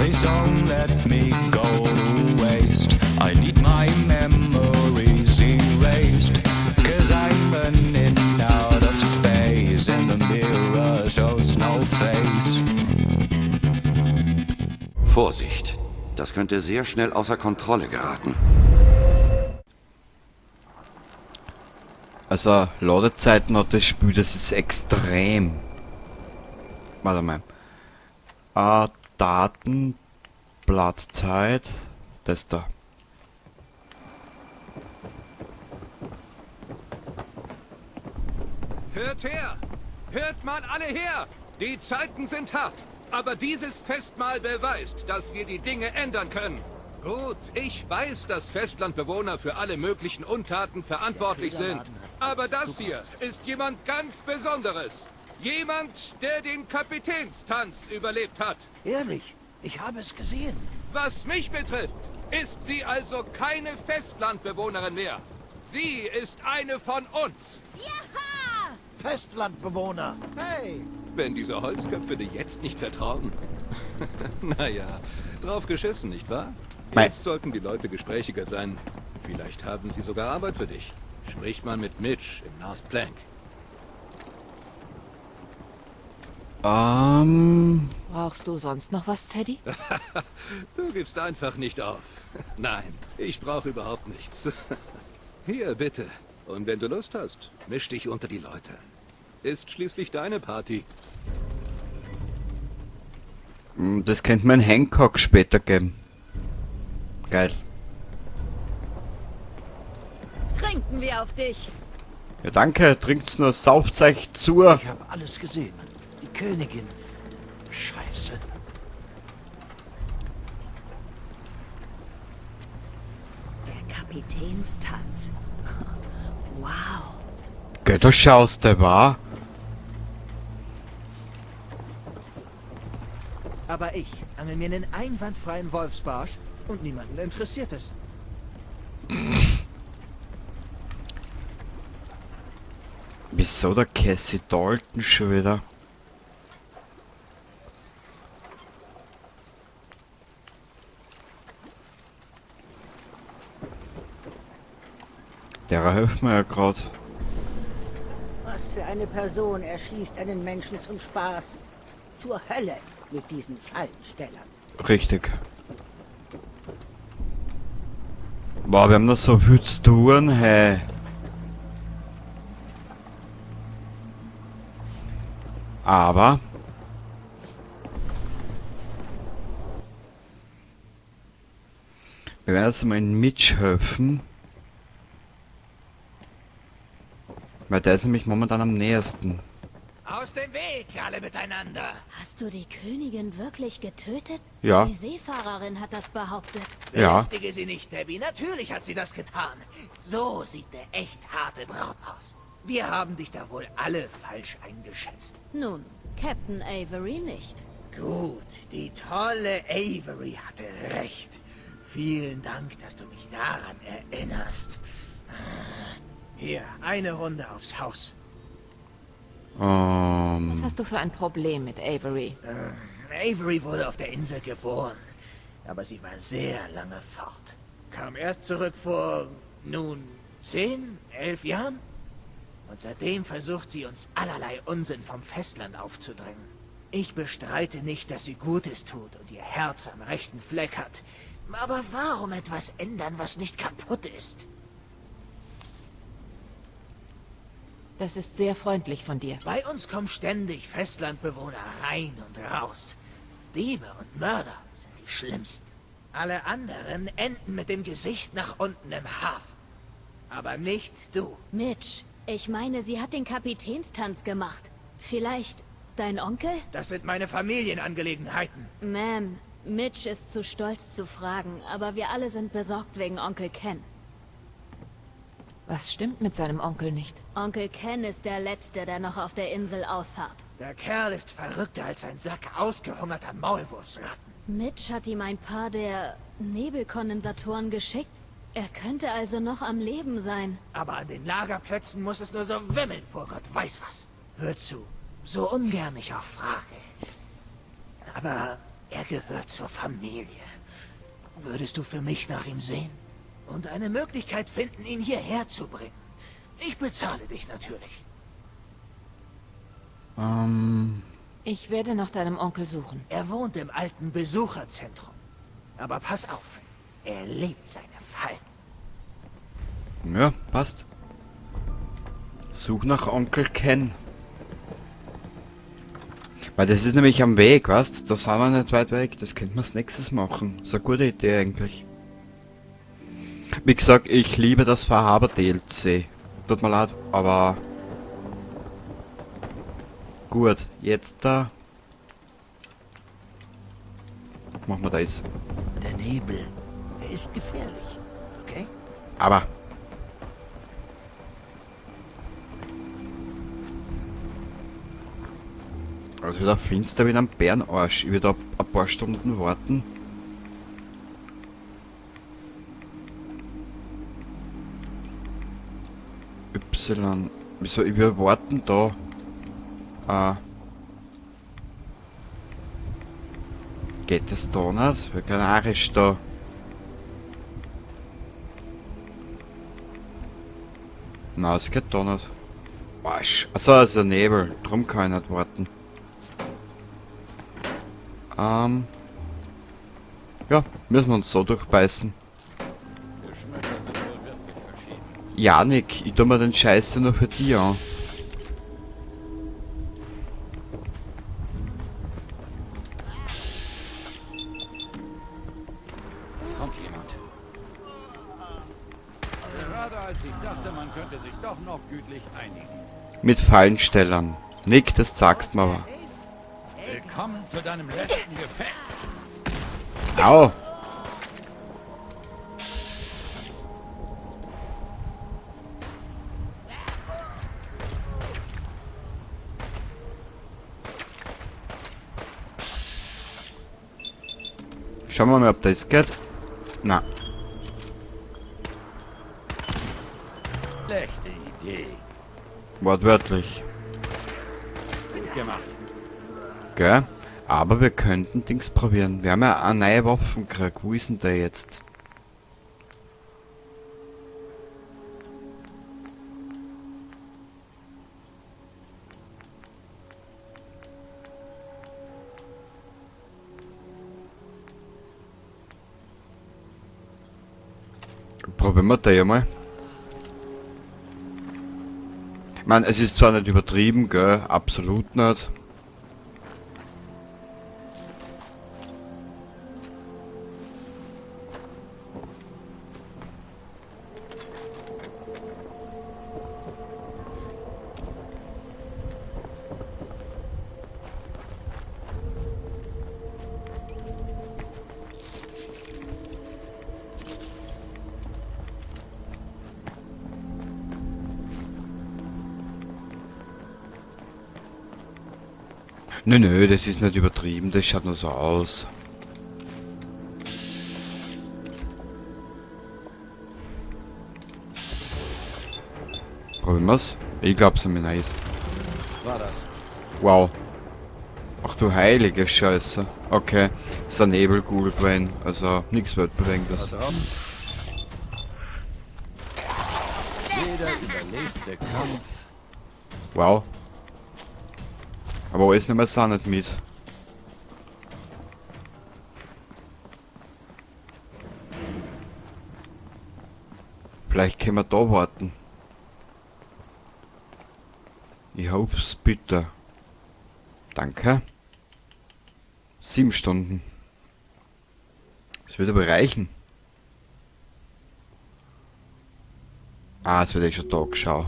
Please don't let me go to waste. I need my memories erased. 'Cause I'm running out of space, and the mirror shows no face. Vorsicht, das könnte sehr schnell außer Kontrolle geraten. Also Ladezeiten hat das Spiel, das ist extrem. Warte mal. Daten, Blattzeit, das da. Hört her! Hört mal alle her! Die Zeiten sind hart, aber dieses Festmahl beweist, dass wir die Dinge ändern können. Gut, ich weiß, dass Festlandbewohner für alle möglichen Untaten verantwortlich sind. Aber das hier ist jemand ganz Besonderes. Jemand, der den Kapitänstanz überlebt hat. Ehrlich, ich habe es gesehen. Was mich betrifft, ist sie also keine Festlandbewohnerin mehr. Sie ist eine von uns. Festlandbewohner. Hey! Wenn diese Holzköpfe dir jetzt nicht vertrauen. Naja, drauf geschissen, nicht wahr? Mei. Jetzt sollten die Leute gesprächiger sein. Vielleicht haben sie sogar Arbeit für dich. Sprich mal mit Mitch im Last Plank. Brauchst du sonst noch was, Teddy? Du gibst einfach nicht auf. Nein, ich brauche überhaupt nichts. Hier, bitte. Und wenn du Lust hast, misch dich unter die Leute. Ist schließlich deine Party. Das könnte mein Hancock später geben. Geil. Trinken wir auf dich. Ja, danke. Trinkt's nur, sauft's euch zu. Ich habe alles gesehen. Die Königin. Scheiße. Der Kapitänstanz. Wow. Gell, da schaust du, wa? Aber ich angel mir einen einwandfreien Wolfsbarsch und niemanden interessiert es. Wieso der Cassie Dalton schon wieder? Der hilft mir ja grad. Was für eine Person erschießt einen Menschen zum Spaß? Zur Hölle mit diesen Fallenstellern. Richtig. Boah, wir haben noch so viel zu tun, hey. Aber wir werden jetzt mal in Mitch helfen. Weil der ist nämlich momentan am nähersten. Aus dem Weg, alle miteinander. Hast du die Königin wirklich getötet? Ja. Die Seefahrerin hat das behauptet. Ja. Belästige sie nicht, Debbie. Natürlich hat sie das getan. So sieht eine echt harte Braut aus. Wir haben dich da wohl alle falsch eingeschätzt. Nun, Captain Avery nicht. Gut, die tolle Avery hatte recht. Vielen Dank, dass du mich daran erinnerst. Hier, eine Runde aufs Haus. Was hast du für ein Problem mit Avery? Avery wurde auf der Insel geboren, aber sie war sehr lange fort. Kam erst zurück vor, nun, 10, 11 Jahren? Und seitdem versucht sie uns allerlei Unsinn vom Festland aufzudrängen. Ich bestreite nicht, dass sie Gutes tut und ihr Herz am rechten Fleck hat. Aber warum etwas ändern, was nicht kaputt ist? Das ist sehr freundlich von dir. Bei uns kommen ständig Festlandbewohner rein und raus. Diebe und Mörder sind die schlimmsten. Alle anderen enden mit dem Gesicht nach unten im Hafen. Aber nicht du. Mitch, ich meine, sie hat den Kapitänstanz gemacht. Vielleicht dein Onkel? Das sind meine Familienangelegenheiten. Ma'am, Mitch ist zu stolz zu fragen, aber wir alle sind besorgt wegen Onkel Ken. Was stimmt mit seinem Onkel nicht? Onkel Ken ist der Letzte, der noch auf der Insel ausharrt. Der Kerl ist verrückter als ein Sack ausgehungerter Maulwurfsratten. Mitch hat ihm ein paar der Nebelkondensatoren geschickt. Er könnte also noch am Leben sein. Aber an den Lagerplätzen muss es nur so wimmeln vor Gott weiß was. Hör zu, so ungern ich auch frage. Aber Er gehört zur Familie. Würdest du für mich nach ihm sehen? Und eine Möglichkeit finden, ihn hierher zu bringen. Ich bezahle dich natürlich. Ich werde nach deinem Onkel suchen. Er wohnt im alten Besucherzentrum. Aber pass auf, er liebt seine Fallen. Ja, passt. Such nach Onkel Ken. Weil das ist nämlich am Weg, weißt? Da sind wir nicht weit weg. Das könnten wir als nächstes machen. Das ist eine gute Idee eigentlich. Wie gesagt, ich liebe das Far Harbor DLC. Tut mir leid, aber... Gut, jetzt da... Machen wir das. Der Nebel, er ist gefährlich, okay? Aber... Also wieder finster wie ein Bärenarsch. Ich werde da ein paar Stunden warten. Y. Wieso? Ich will warten da. Geht das da nicht? Wie kanarisch da. Na, es geht da nicht. Arsch. Achso, es ist ein Nebel. Drum kann ich nicht warten. Ja, müssen wir uns so durchbeißen. Janik, ich tu mir den Scheiß ja nur für dich an. Kommt jemand. Gerade als ich dachte, man könnte sich doch noch gütlich einigen. Mit Fallenstellern. Nick, das sagst mir aber. Willkommen zu deinem letzten Gefecht. Au! Schauen wir mal, ob das geht. Na. Schlechte Idee. Wortwörtlich. Gut gemacht. Gell? Aber wir könnten Dings probieren. Wir haben ja eine neue Waffen gekriegt. Wo ist denn der jetzt? Probieren wir da ja mal. Ich mein, es ist zwar nicht übertrieben, gell? Absolut nicht. Nö, nö, das ist nicht übertrieben, das schaut nur so aus. Probieren wir's? Ich glaub's mir nicht. War das? Wow. Ach du heilige Scheiße. Okay, ist ein Nebelghoul gewesen, also nichts Weltbewegendes. Jeder überlebte Kampf. Wow. Aber alles nicht mehr so nicht mit. Vielleicht können wir da warten. Ich hoff's bitte. Danke. 7 Stunden. Das wird aber reichen. Ah, es wird eh schon Tag, schau.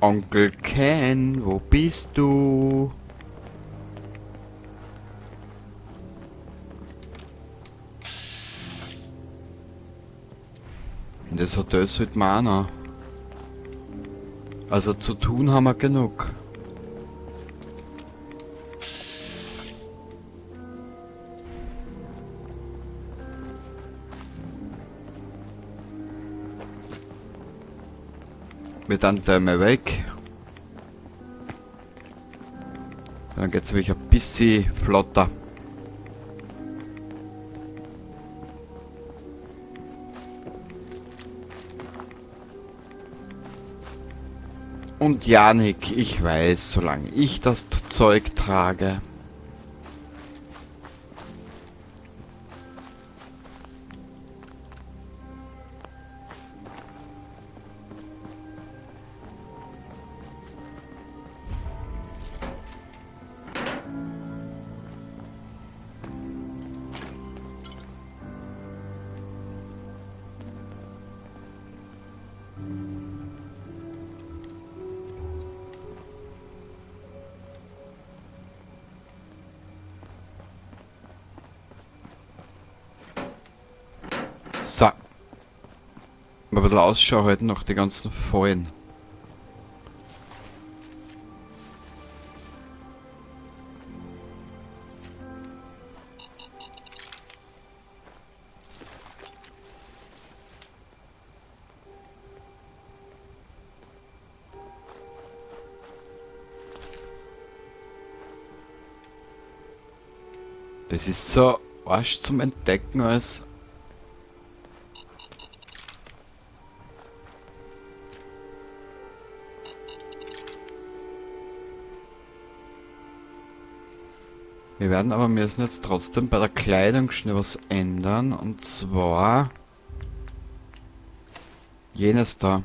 Onkel Ken, wo bist du? In das Hotel sollte man auch noch. Also zu tun haben wir genug. Mit Antenne weg. Dann geht es nämlich ein bisschen flotter. Und Janik, ich weiß, solange ich das Zeug trage. So. Mal ein bisschen Ausschau halten nach die ganzen Fallen. Das ist so Arsch zum Entdecken als. Wir werden aber müssen jetzt trotzdem bei der Kleidung schnell was ändern. Und zwar jenes da.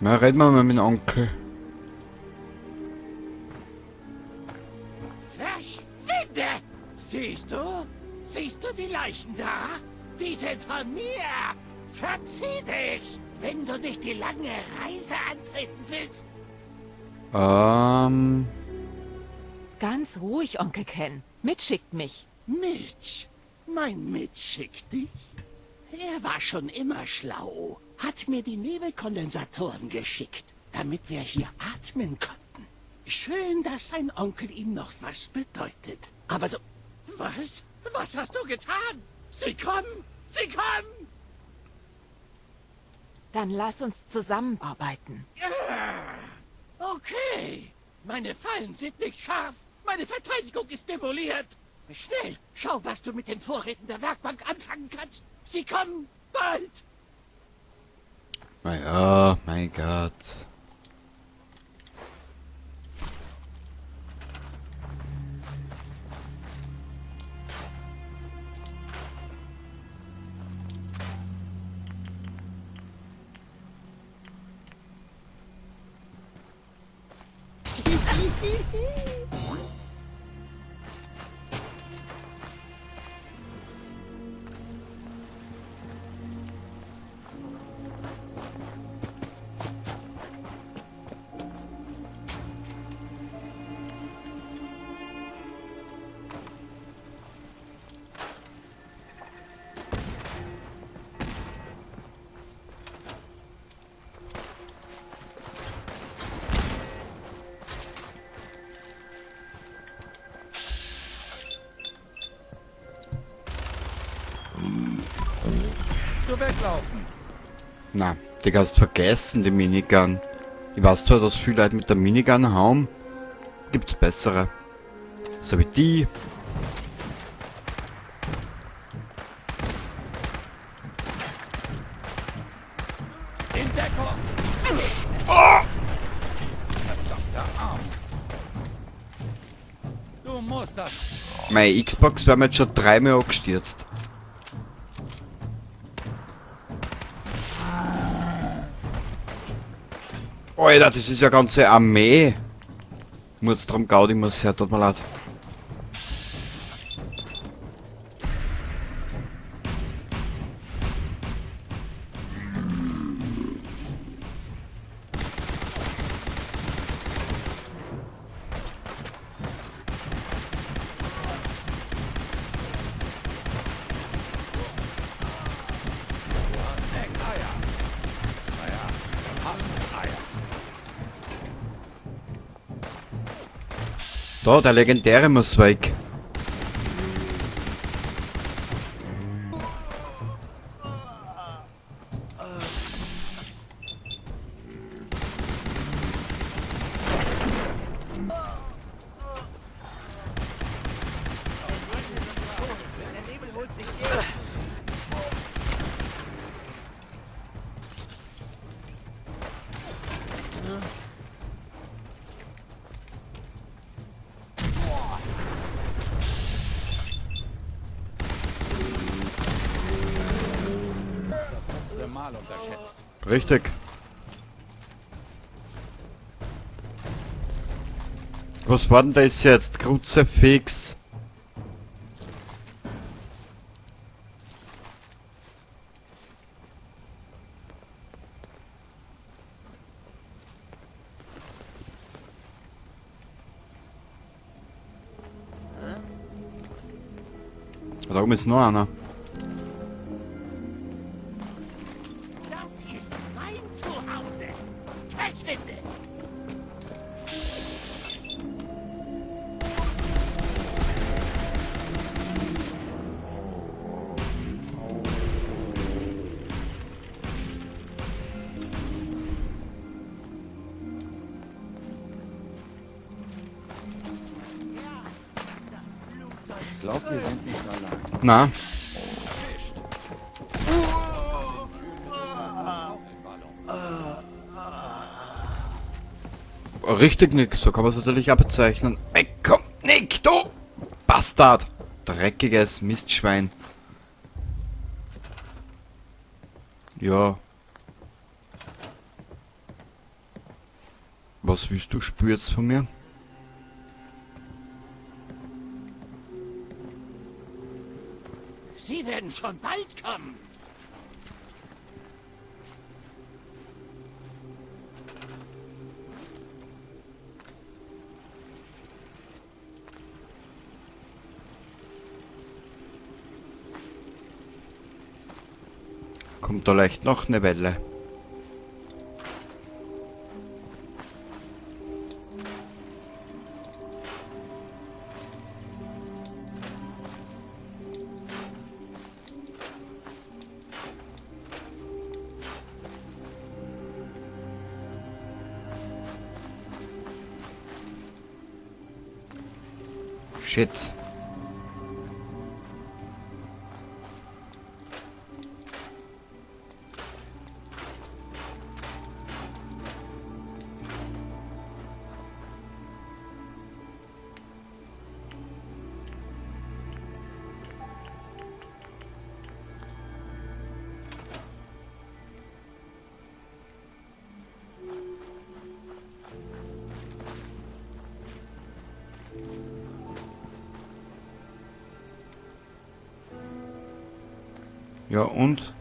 Na, reden wir mal mit dem Onkel. Verschwinde! Siehst du? Siehst du die Leichen da? Die sind von mir! Verzieh dich, wenn du nicht die lange Reise antreten willst. Ganz ruhig, Onkel Ken. Mitch schickt mich. Mitch? Mein Mitch schickt dich? Er war schon immer schlau. Hat mir die Nebelkondensatoren geschickt, damit wir hier atmen konnten. Schön, dass sein Onkel ihm noch was bedeutet. Aber so... Was? Was hast du getan? Sie kommen! Sie kommen! Dann lass uns zusammenarbeiten. Okay. Meine Fallen sind nicht scharf. Meine Verteidigung ist demoliert. Schnell, schau, was du mit den Vorräten der Werkbank anfangen kannst. Sie kommen bald. Naja, mein Gott. Zu weglaufen. Na, die kannst vergessen, die Minigun. Ich weiß zwar, dass viele Leute mit der Minigun hauen. Gibt's bessere. So wie die. In Deckung! Oh! Verdammter Arm! Du musst das... Meine Xbox wäre mir jetzt schon dreimal angestürzt. Alter, das ist ja ganze Armee. Muss drum Gaudi muss her, tut mir leid. Da, der legendäre muss weg. Richtig. Was war denn das jetzt? Kruzifix. Da oben ist noch einer. Das ist mein Zuhause. Verschwinde! Ich glaube, wir sind nicht allein. Na. Richtig, Nick. So kann man es natürlich auch bezeichnen. Ey, komm, Nick, du Bastard! Dreckiges Mistschwein. Ja. Was willst du spürst von mir? Sie werden schon bald kommen. Kommt da leicht noch eine Welle. Shit. Ja, und?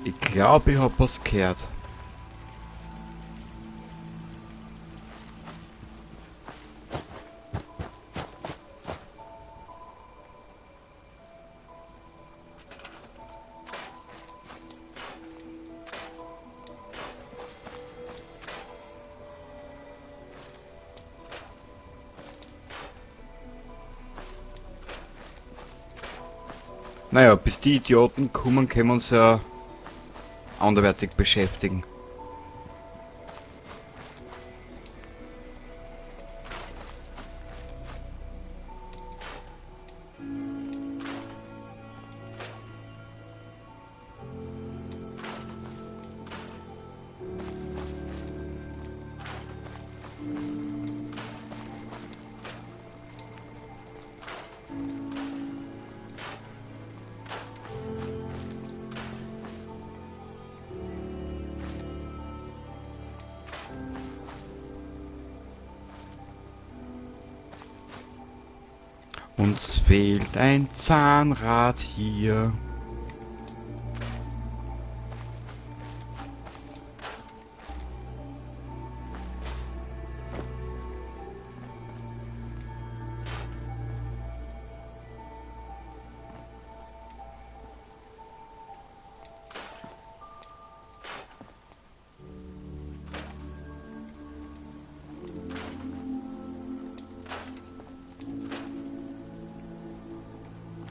Ich glaube, ich hab was gehört. Naja, bis die Idioten kommen, können wir uns ja anderweitig beschäftigen. Uns fehlt ein Zahnrad hier.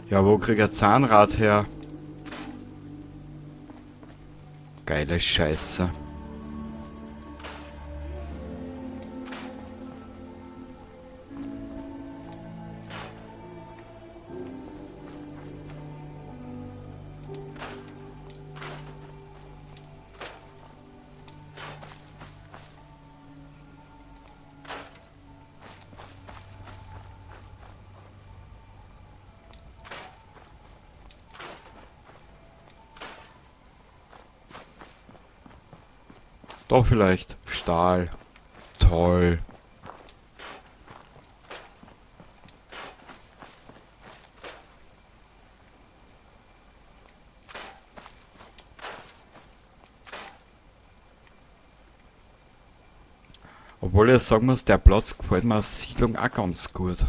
Ja, wo krieg ich ein Zahnrad her? Geile Scheiße. Doch vielleicht. Stahl. Toll. Obwohl ich sagen muss, der Platz gefällt mir als Siedlung auch ganz gut.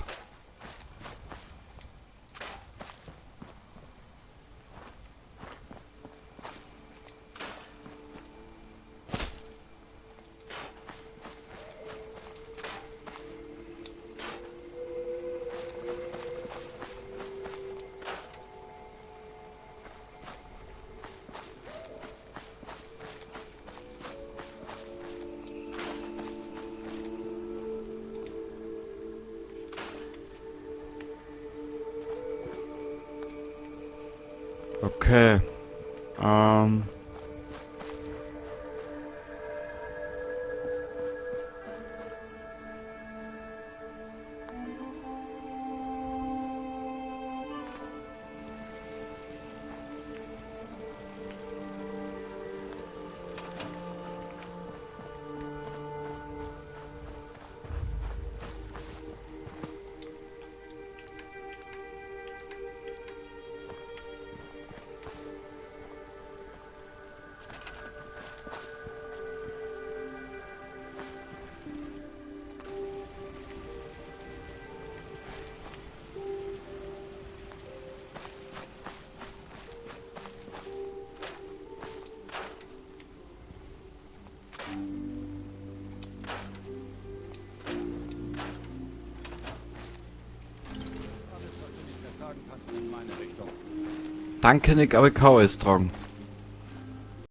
Okay. Danke, Nick, aber ich kann alles tragen.